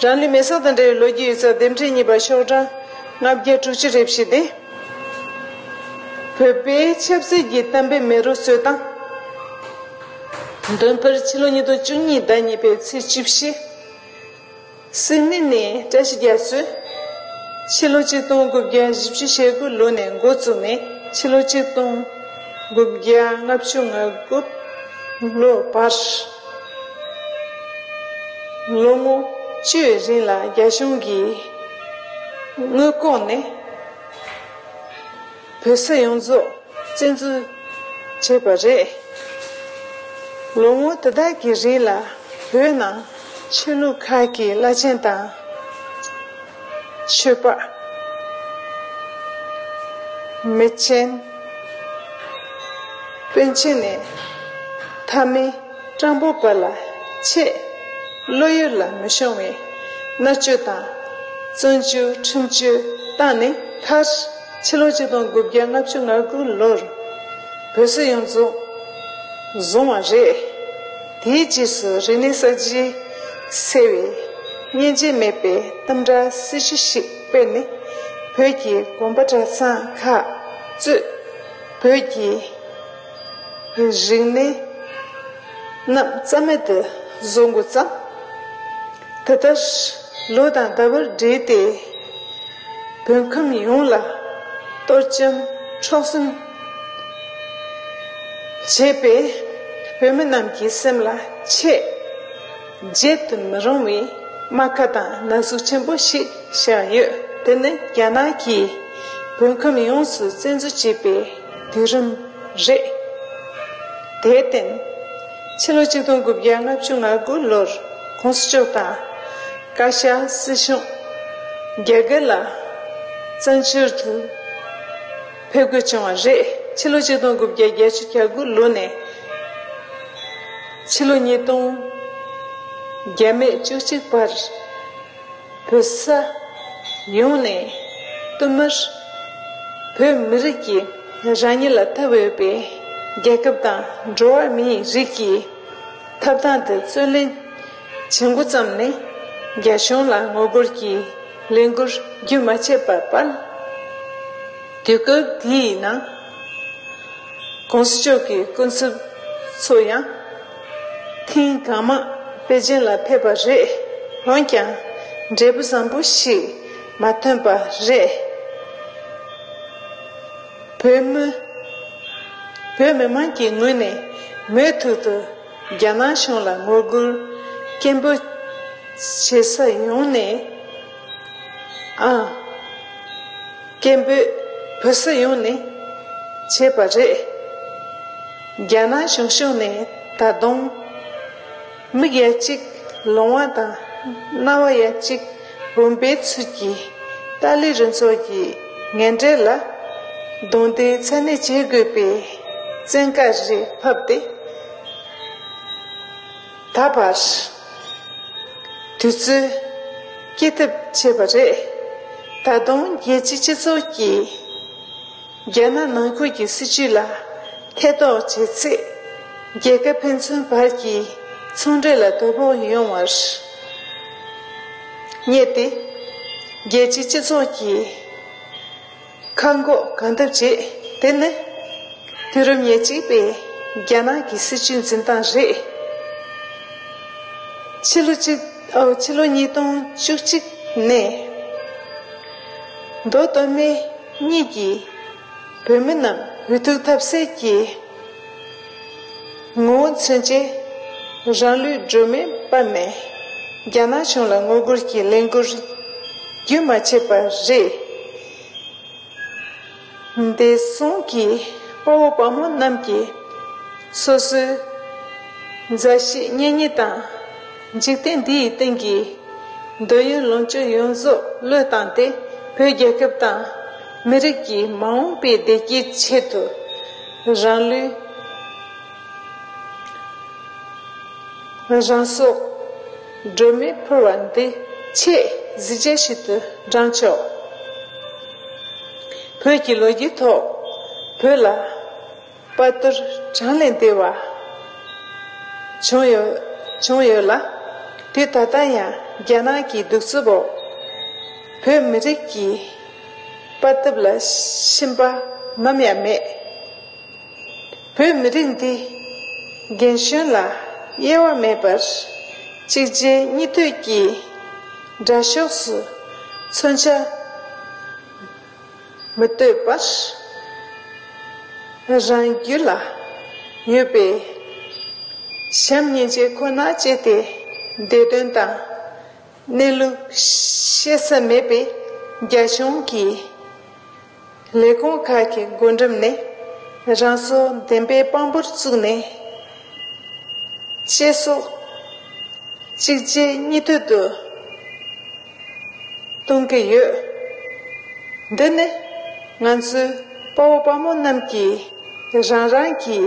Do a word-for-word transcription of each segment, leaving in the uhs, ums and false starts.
རང་ལུས་མེ་སྲེག་དང་འབྲེལ་བའི་ལོ་རྒྱུས་ཡིག་ཚགས་སྡེབ་ཕྲེང་གཉིས་པ་ཤོག་གྲངས་ལྔ་བརྒྱ་དྲུག་ཅུ་རེ་བཞི་སྟེ། བོད་པའི་ཆབ་སྲིད་ཀྱི་གཏམ་དཔེ་མེ་རོ་གསོད་སྟངས། འདོན་པར་ཕྱི་ལོ་ཉིས་སྟོང་བཅུ་གཉིས་ཟླ་གཉིས་པའི་ཚེས་བཅུ་བཞི། སིད་ནི་ནས་བཀྲ་ཤིས་རྒྱ་མཚོས། ཕྱི་ལོ་ཆིག་སྟོང་དགུ་བརྒྱ་བཞི་བཅུ་ཞེ་དགུ་ལོ་ནས་འགོ་བཙུགས་ནས་ཕྱི་ལོ་ཆིག་སྟོང་དགུ་བརྒྱ་ལྔ་བཅུ་ང་དགུ་ལོ་བར། ལོ་ངོ་བཅུའི་རིང་ལ་རྒྱ་གཞུང་གིས་དངུལ་ལྐོག་ནས་བོད་ས་ཡོངས་རྫོགས་བཙན་འཛུལ་བྱས་པ་རེད། ལོ་ངོ་དེ་དག་གི་རིང་ལ་བོད་ནང་ཆོས་ལུགས་ཁག་གི་བླ་ཆེན་དང་། ཆོས་པ། མི་ཆེན། དཔོན་ཆེན་ནས་མཐའ་མའི་སྤྲང་པོ་བར་ལ་ཆེས་བློ་ཡུལ་ལ་མི་ཤོང་བའི་མནར་གཅོད་དང་བཙོན་འཇུག་ཁྲིམས་གཅོད་བཏང་ནས་མཐར་ཕྱི་ལོ་ཆིག་སྟོང་དགུ་བརྒྱ་ལྔ་བཅུ་ང་དགུ་ལོར་བོད་སོག་ཡོངས་རྫོགས་བཟུང་བ་རེད། དེའི་རྗེས་སུ་རིག་གནས་གསར་བརྗེ་སེལ་བའི་སྙིང་རྗེ་མེད་པའི་གཏམ་བརྡ་སྲིད་ཇུས་ཤིག་སྤེལ་ནས་བོད་ཀྱི་དགོན་པ་གྲྭ་ཚང་ཁག་གཙོས་བོད་ཀྱི་རིག་གནས་རྣམས་རྩ་མེད་དུ་བཟོ་འགོ་བརྩམས། དེ་ལྟར་ལོ་དང་ཟླ་བར་བསྒྲིལ་ཏེ་བོད་ཁམས་ཡོངས་ལ་གཏོར་བཅོམ་འཕྲོག་གསུམ་བྱས་པས་བོད་མི་རྣམས་ཀྱི་སེམས་ལ་ཆེས་བརྗེད་དུ་མི་རུང་བའི་རྨ་ཁ་དང་ན་ཟུག་ཆེན་པོ་ཞིག་བཞག་ཡོད། དེ་ནི་རྒྱ་ནག་གིས་བོད་ཁམས་ཡོངས་སུ་བཙན་འཛུལ་བྱས་པའི་དུས་རིམ་རེད། དེར་བརྟེན། ཕྱི་ལོ་ཆིག་སྟོང་དགུ་བརྒྱ་ལྔ་བཅུ་ང་དགུ་ལོར་༸གོང་ས་མཆོག་དང་བཀའ་ཤག་སྲིད་གཞུང་རྒྱ་གར་ལ་བཙན་བྱོལ་དུ་ཕེབས་དགོས་བྱུང་བ་རེད། ཕྱི་ལོ་ཆིག་སྟོང་དགུ་བརྒྱ་བརྒྱད་ཅུ་གྱ་དགུ་ལོ་ནས་ཕྱི་ལོ་ཉིས་སྟོང་བརྒྱ་མེད་བཅུ་གཅིག་བར། བོད་ས་ཡོངས་ནས་བསྟུད་མར་བོད་མི་རིགས་ཀྱི་རང་ཉིད་ལ་ཐེ་བ་ཡོད་པའི་རྒྱལ་ཁབ་དང་འགྲོ་བ་མིའི་རིགས་ཀྱི་ཐོབ་ཐང་དུ་རྩོད་ལེན་བྱེད་འགོ་བརྩམས་ནས་རྒྱ་གཞུང་ལ་ངོ་རྒོལ་གྱི་ལས་འགུལ་རྒྱུན་མ་ཆད་པར་སྤེལ། དུས་སྐབས་དེའི་ནང་༸གོང་ས་མཆོག་གི་སྐུ་ཚབ་ཚོ་ཡང་ཐེངས་གང་མང་པེ་ཅིན་ལ་ཕེབས་པ་རེད། འོན་ཀྱང་འབྲས་བུ་བཟང་པོ་ཞིག་མ་ཐོན་པ་རེད། བོད་མི་བོད་མི་མང་གི་ངོས་ནས་མུ་མཐུད་དུ་རྒྱ་ནག་གཞུང་ལ་ངོ་རྒོལ་སྐད་འབོད་བྱེད་ས་ཡོང་ནས། ཨ། སྐད་འབོད་བོད་ས་ཡོངས་ནས་བྱས་པ་རེད། རྒྱ་ནག་གཞུང་ཕྱོགས་ནས་ད་དུང་མིག་ཡ་གཅིག་ལོང་བ་དང་རྣ་བ་ཡ་གཅིག་འོན་པའི་ཚུལ་གྱིས་ཏཱ་ལའི་རུ་ཚོགས་ཀྱི་ངན་འབྲེལ་ལ་རྡུང་རྡེག་ཚ་ནན་བྱེད་དགོས་པའི་བཙན་བཀའ་རེ་ཕབ་སྟེ། ད་བར། དུས་ཚོད་སྐྱེལ་ཐབས་བྱས་པ་རེད། ད་དུང་རྒྱལ་སྤྱིའི་སྤྱི་ཚོགས་ཀྱིས་རྒྱ་ནག་ནང་ཁུལ་གྱི་སྲིད་བྱུས་ལ་ཐེ་གཏོགས་བྱེད་ཚེ་རྒྱལ་ཁབ་ཕན་ཚུན་བར་གྱི་ཚོང་འབྲེལ་ལ་དོ་ཕོག་ཡོང་བར་བསྙད་དེ། རྒྱལ་སྤྱིའི་སྤྱི་ཚོགས་ཀྱིས་བཀག་འགོག་གང་ཐུབ་བྱས། དེ་ནི་དུས་རབས་ཉེར་གཅིག་པའི་རྒྱ་ནག་གི་སྲིད་བྱུས་འཛིན་སྟངས་རེད། ཕྱི་ལོ་གཅིག་ཨོ་ཕྱི་ལོ་ཉིས་སྟོང་བཅུ་གཅིག་ནས་མདོ་སྟོད་སྨད་གཉིས་ཀྱི་བོད་མི་རྣམས་འུ་ཐུག་ཐབས་ཟད་ཀྱི་ངོ་བོ་མཚོན་ཆེད་རང་ལུས་སྒྲོན་མེ་སྤར་ནས་རྒྱ་ནག་གཞུང་ལ་ངོ་རྒོལ་གྱི་ལས་འགུལ་རྒྱུན་མ་ཆད་པ་རེད། འདས་སོང་གི་དཔའ་བོ་དཔའ་མོ་རྣམས་ཀྱིས་སོ་སོའི་མཛའ་བཤེས་གཉེན་ཉེ་དང་འཇིག་རྟེན་འདིའི་སྟེང་གི་འདོད་ཡོན་ལོངས་སྤྱོད་ཡོངས་རྫོགས་བློས་བཏང་སྟེ་བོད་རྒྱལ་ཁབ་དང་མི་རིགས་ཀྱི་མ་འོངས་པའི་བདེ་སྐྱིད་ཆེད་དུ་རང་ལུས། རང་སྲོག་སྒྲོན་མེ་ཕུལ་བ་འདི་ཆེས་གཟི་བརྗིད་ཞིག་ཏུ་བགྲང་ཆོག་བོད་ཀྱི་ལོ་རྒྱུས་ཐོག་བོད་ལ་དཔའ་རྟུལ་གྲངས་ལས་འདས་པ་བྱུང་ཡོད་བྱུང་ཡོད་ལ། དུས་ད་ལྟ་ཡང་རྒྱ་ནག་གི་གདུག་རྩུབ་འོག་བོད་མི་རིགས་ཀྱི་དཔའ་སྟོབས་ལ་ཞེན་པ་ནམ་ཡང་མེད། བོད་མི་རིགས་འདི་རྒན་གཞོན་ལ་དབྱེ་བ་མེད་པར་གཅིག་རྗེས་གཉིས་མཐུད་ཀྱི་དགྲ་ཕྱོགས་སུ་མཚོན་ཆ་མི་གཏོད་པར་རང་རྒྱུད་ལ་ཡོད་པའི་བྱམས་སྙིང་རྗེ་ཁོ་ན་སྤྱད་དེ་བདེ་དོན་དང་གནས་ལུགས་བཤད་ས་མེད་པའི་རྒྱ་གཞུང་གི་ལས་ཁུངས་ཁག་གི་སྒོ་འགྲམ་ནས་རང་སྲོག་འདེམས་པའི་དཔང་པོར་བཙུགས་ནས་གཅེས་སྲོག་གཅིག་རྗེས་གཉིས་མཐུད་དུ་གཏོང་གི་ཡོད། འདི་ནི་ང་ཚོའི་དཔའ་བོ་དཔའ་མོ་རྣམས་ཀྱིས་རང་རང་གི་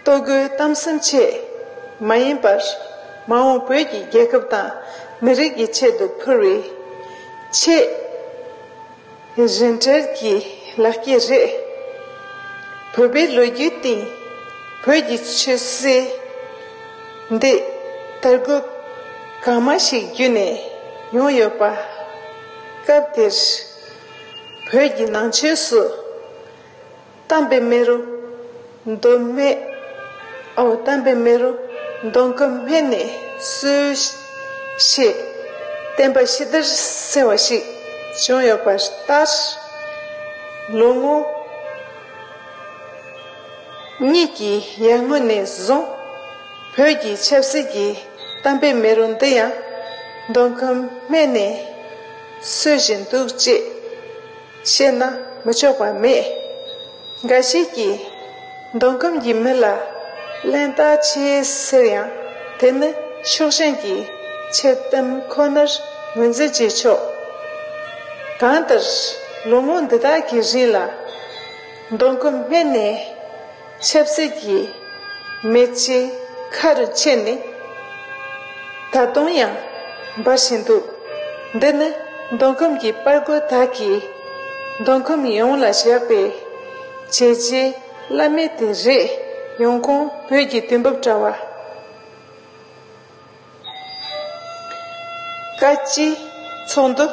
ལྟོ་གོས་གཏམ་སེམས་ཆེད་མ་ཡིན་པར་མ་འོངས་བོད་ཀྱི་རྒྱལ་ཁབ་དང་མི་རིགས་ཀྱི་ཆེད་དུ་ཕུལ་བའི་ཆེས་རིན་བྲལ་གྱི་ལག་སྐྱེས་རེད། བོད་པའི་ལོ་རྒྱུས་སྟེང་བོད་ཀྱི་ཆོས་སྲིད་འདི་དར་རྒུད་གང་མང་ཞིག་བརྒྱུད་ནས་ཡོང་ཡོད་པ། སྐབས་དེར་བོད་ཀྱི་ནང་ཆོས་སུ་གཏམས་པའི་མེ་རོ་མདོ་སྨད། ཨོ། གཏམས་པའི་མེ་རོ་མདོ་ཁམས་སྨད་ནས་གསོས་ཞེས་བསྟན་པ་ཕྱི་དར་ཟེར་བ་ཞིག་བྱུང་ཡོད་པ་ལྟར། ལོ་ངོ་གཉིས་ཀྱི་ཡར་སྔོན་ནས་བཟུང་བོད་ཀྱི་ཆབ་སྲིད་ཀྱི་གཏམས་པའི་མེ་རོ་འདི་ཡང་མདོ་ཁམས་སྨད་ནས་གསོས་བཞིན་འདུག་ཅེས་བཤད་ན་མི་ཆོག་པ་མེད། འགའ་ཞིག་གིས་མདོ་ཁམས་ཀྱི་མི་ལ་གླེན་རྟགས་ཆེ་ཟེར་ཡང་དེ་ནི་ཕྱོགས་ཞེན་གྱི་འཆལ་གཏམ་ཁོ་ནར་ངོས་འཛིན་བྱེད་ཆོག། གང་ལྟར་ལོ་ངོ་འདི་དག་གི་རིང་ལ་མདོ་ཁམས་སྨད་ནས་ཆབ་སྲིད་ཀྱི་མེ་ལྕེ་མཁའ་རུ་མཆེད་ནས་ད་དུང་ཡང་འབར་བཞིན་འདུག། འདི་ནི་མདོ་ཁམས་ཀྱི་པར་རྒོད་དག་གིས་མདོ་ཁམས་ཡོངས་ལ་བཞག་པའི་བྱས་རྗེས་བླ་མེད་དེ་རེད། ཡོང་ཁུངས་བོད་ཀྱི་དུས་བབ་དྲ་བ། བཀའ་སྤྱི་ཚོགས་འདུ།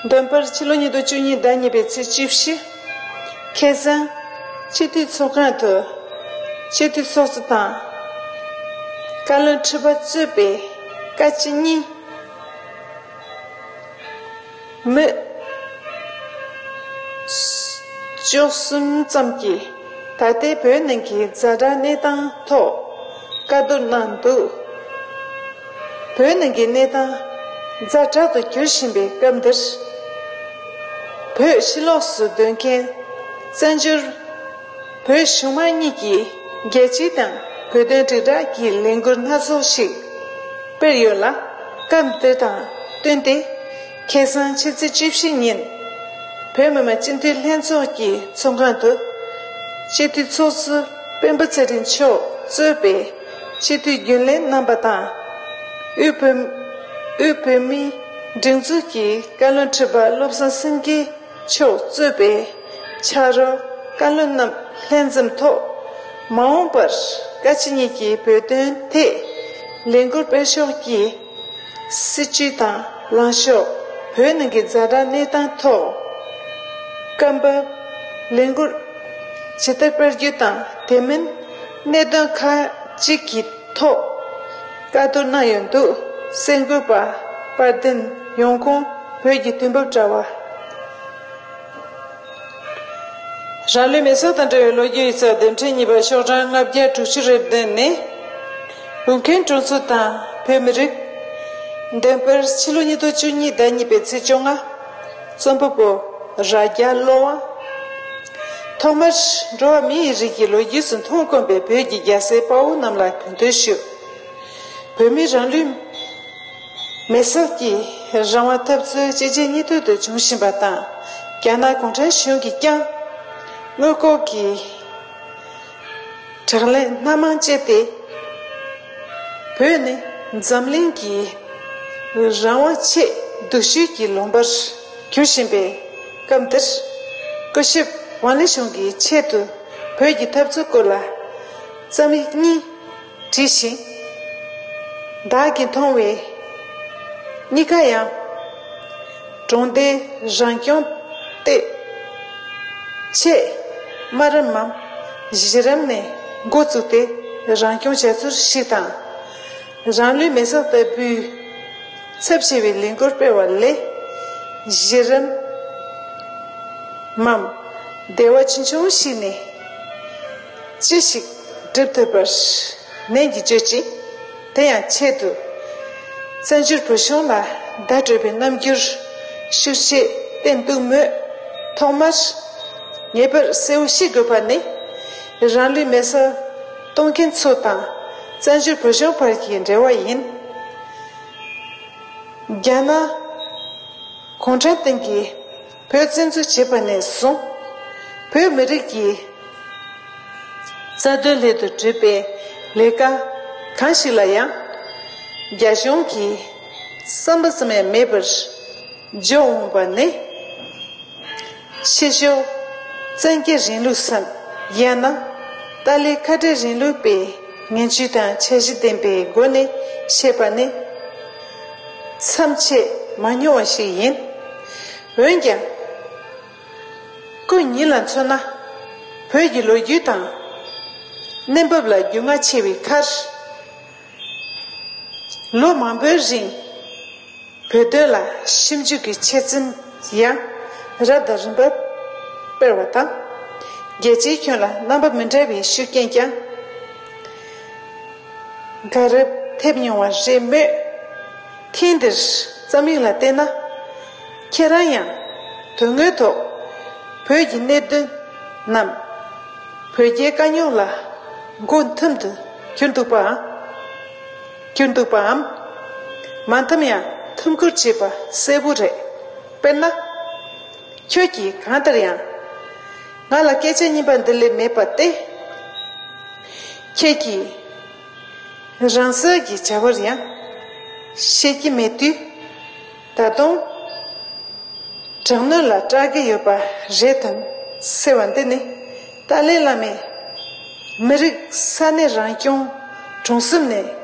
འདོན་པར་ཕྱི་ལོ་ཉིས་སྟོང་བཅུ་གཉིས་ཟླ་གཉིས་པའི་ཚེས་བཅུ་བཞི། ཁ་སང་སྤྱི་འཐུས་ཚོགས་ཁང་དུ་སྤྱི་འཐུས་ཚོགས་གཙོ་དང་བཀའ་བློན་ཁྲི་པ་གཙོས་པའི་བཀའ་སྤྱི་གཉིས། མི་བཅུ་གསུམ་ཙམ་གྱིས་ད་ལྟའི་བོད་ནང་གི་ཛ་དྲག་གནས་སྟངས་ཐོག་བཀའ་བསྡུར་གནང་འདུག། བོད་ནང་གི་གནས་སྟངས་ཛ་དྲག་ཏུ་འགྱུར་བཞིན་པའི་སྐབས་འདིར། བོད་ཕྱི་ལོགས་སུ་སྡོད་མཁན་བཙན་བྱོལ་བོད་གཞུང་མང་གཉིས་ཀྱིས་རྒྱལ་སྤྱི་དང་བོད་དོན་དྲིལ་བསྒྲགས་ཀྱི་ལས་འགུལ་སྣ་ཚོགས་ཤིག་སྤེལ་ཡོད་ལ། སྐབས་འདི་དང་བསྟུན་ཏེ། ཁ་སང་ཕྱི་ཚེས་བཅུ་བཞི་ཉིན་བོད་མི་མང་སྤྱི་འཐུས་ལྷན་ཚོགས་ཀྱི་ཚོགས་ཁང་དུ་སྤྱི་འཐུས་ཚོགས་གཙོ་སྤེན་པ་ཚེ་རིང་མཆོག་གཙོས་པའི་སྤྱི་འཐུས་རྒྱུན་ལས་རྣམ་པ་དང་། དབུས་བོད་དབུས་བོད་མིའི་སྒྲིག་འཛུགས་ཀྱི་བཀའ་བློན་ཁྲི་པ་བློ་བཟང་སེང་གེ་མཆོག་གཙོས་པའི་ཕྱག་རོགས་བཀའ་བློན་རྣམས་ལྷན་འཛོམས་ཐོག་མ་འོངས་པར་བཀའ་སྤྱི་གཉིས་ཀྱིས་བོད་དོན་ཐད་ལས་འགུལ་སྤེལ་ཕྱོགས་ཀྱི་སྲིད་བྱུས་དང་ལངས་ཕྱོགས། བོད་ནང་གི་ཛ་དྲག་གནས་སྟངས་ཐོག་སྐབས་བབ་ལས་འགུལ་ཇི་ལྟར་སྤེལ་རྒྱུ་དང་། དེ་མིན་གནད་དོན་ཁག་ཅིག་གི་ཐོག་བཀའ་བསྡུར་གནང་ཡོད་འདུག། གསར་འགོད་པ་དཔལ་ལྡན། ཡོང་ཁུངས་བོད་ཀྱི་དུས་བབ་དྲ་བ། རང་ལུས་མེ་སྲེག་དང་འབྲེལ་བའི་ལོ་རྒྱུས་ཡིག་ཚགས་དེབ་ཕྲེང་གཉིས་པ་ཤོག་གྲངས་ལྔ་བརྒྱ་དྲུག་ཅུ་རེ་བདུན་ནས། འབུམ་མཁན་དྲུང་འཚོ་དང་བོད་མི་རིགས། འདོན་པར་ཕྱི་ལོ་ཉིས་སྟོང་བཅུ་གཉིས་ཟླ་གཉིས་པའི་ཚེས་བཅོ་ལྔ། རྩོམ་པ་པོ་རྭ་རྒྱ་བློ་དབང་། ཐོག་མར་འགྲོ་བ་མི་ཡི་རིགས་ཀྱི་ལོ་རྒྱུས་སུ་མཐོང་དཀོན་པའི་བོད་ཀྱི་རྒྱལ་སྲས་དཔའ་བོ་རྣམས་ལ་གུས་འདུད་ཞུ། བོད་མིའི་རང་ལུས་མེ་སྲེག་གིས་རང་དབང་འཐབ་རྩོད་གཅིག་རྗེས་གཉིས་མཐུད་དུ་འབྱུང་བཞིན་པ་དང་། རྒྱ་ནག་གུང་ཁྲན་གཞུང་གིས་ཀྱང་དངུལ་ལྐོག་གི་དྲག་ལས་སྣ་མང་སྤྱད་དེ། བོད་ནི་འཛམ་གླིང་གི་རང་དབང་ཆེད་སྡུག་ཤོས་ཀྱི་ལུང་པར་གྱུར་བཞིན་པའི་སྐབས་འདིར། སྐུ་ཞབས་ཝང་ལི་ཞུང་གིས་ཆེད་དུ་བོད་ཀྱི་འཐབ་རྩོད་སྐོར་ལ་རྩོམ་ཡིག་གཉིས་བྲིས་ཤིང་། བདག་གིས་མཐོང་བའི་གཉིས་ཀ་ཡང་། གྲོང་སྡེའི་རང་སྐྱོང་ལྟེ་ཆེས་དམའ་རིམ་མམ་གཞི་རིམ་ནས་འགོ་བཙུགས་ཏེ་རང་སྐྱོང་བྱ་ཚུལ་ཞིག་དང་། རང་ལུས་མེ་སྲེག་ལྟ་བུའི་ཚབས་ཆེ་བའི་ལས་འགུལ་སྤེལ་བ་ལས། གཞི་རིམ་མམ་སྡེ་བ་ཆུང་ཆུང་ཞིག་ནས་ཅི་ཞིག་སྒྲུབ་ཐུབ་པར་ནན་གྱིས་བརྗོད་ཅིང་། དེ་ཡང་ཆེད་དུ་བཙན་བྱོལ་བོད་གཞུང་ལ་བརྡ་སྤྲོད་པའི་རྣམ་འགྱུར་ཤུགས་ཆེ་བསྟན་འདུག་མོད། ཐོག་མར་ངེས་པར་གསལ་བོ་ཤེས་དགོས་པ་ནི། རང་ལུས་མེ་སྲེག་གཏོང་མཁན་ཚོ་དང་བཙན་བྱོལ་བོད་གཞུང་བར་གྱི་འབྲེལ་བ་ཡིན། རྒྱ་ནག་གུང་ཁྲན་ཏང་གིས་བོད་བཙན་འཛུལ་བྱས་པ་ནས་བཟུང་། བོད་མི་རིགས་ཀྱི་རྩ་དོན་སླད་དུ་བསྒྲུབས་པའི་ལས་ཀ་གང་ཞིག་ལ་ཡང་རྒྱ་གཞུང་གིས་བསམ་པ་ཙམ་ཡང་མེད་པར་འཇོག་འོང་བ་ནི། ཕྱི་ཕྱོགས་བཙན་རྒྱལ་རིང་ལུགས་སམ། ཡང་ན་ཏཱ་ལའི་ཁ་བྲལ་རིང་ལུགས་པའི་ངན་ཇུས་དང་འཆར་གཞི་ལྡན་པའི་སྒོ་ནས་བཤད་པ་ནི། མཚམས་ཆད་མ་མྱོང་བ་ཞིག་ཡིན། འོན་ཀྱང་། སྐུ་ཉིད་ལ་མཚོན་ན། བོད་ཀྱི་ལོ་རྒྱུས་དང་གནས་བབ་ལ་རྒྱུས་མངའ་ཆེ་བའི་ཁར། ལོ་མང་པོའི་རིང་། བོད་དོན་ལ་ཞིབ་འཇུག་གི་ཆེད་འཛིན་ཡང་རབ་དང་རིམ་པར་སྤེལ་བ་དང་། རྒྱལ་སྤྱིའི་ཁྱོན་ལ་རྣམ་པ་མི་འདྲ་བའི་ཤུགས་རྐྱེན་ཀྱང་། འགའ་རེ་ཐེབས་མྱོང་བ་རེད་མོད། ཐེངས་འདིར་རྩོམ་ཡིག་ལ་བལྟས་ན། ཁྱེད་རང་ཡང་དོན་དངོས་ཐོག་བོད་ཀྱི་གནད་དོན་ནམ། བོད་རྒྱའི་དཀའ་རྙོག་ལ་མགོ་འཐོམ་དུ་གྱུར་འདུག་པའམ། གྱུར་འདུག་པའམ། མ་འཐོམ་ཡང་འཐོམ་ཁུར་བྱེད་པ་གསལ་པོ་རེད། དཔེར་ན། ཁྱོད་ཀྱིས་གང་ལྟར་ཡང་། ང་ལ་སྐད་ཆ་རྙིང་པ་འདི་ལས་མེད་པ་སྟེ། ཁྱེད་ཀྱིས་རང་སྲོག་གི་བྱ་བར་ཡང་བཤད་ཀྱི་མེད་དུས། ད་དུང་དྲག་གནོན་ལ་སྐྲག་གི་ཡོད་པ་རེད་དམ་ཟེར་བ་འདི་ནི། ཏཱ་ལའི་བླ་མས་མི་རིགས་ས་གནས་རང་སྐྱོང་གྲོང་གསེབ་ནས་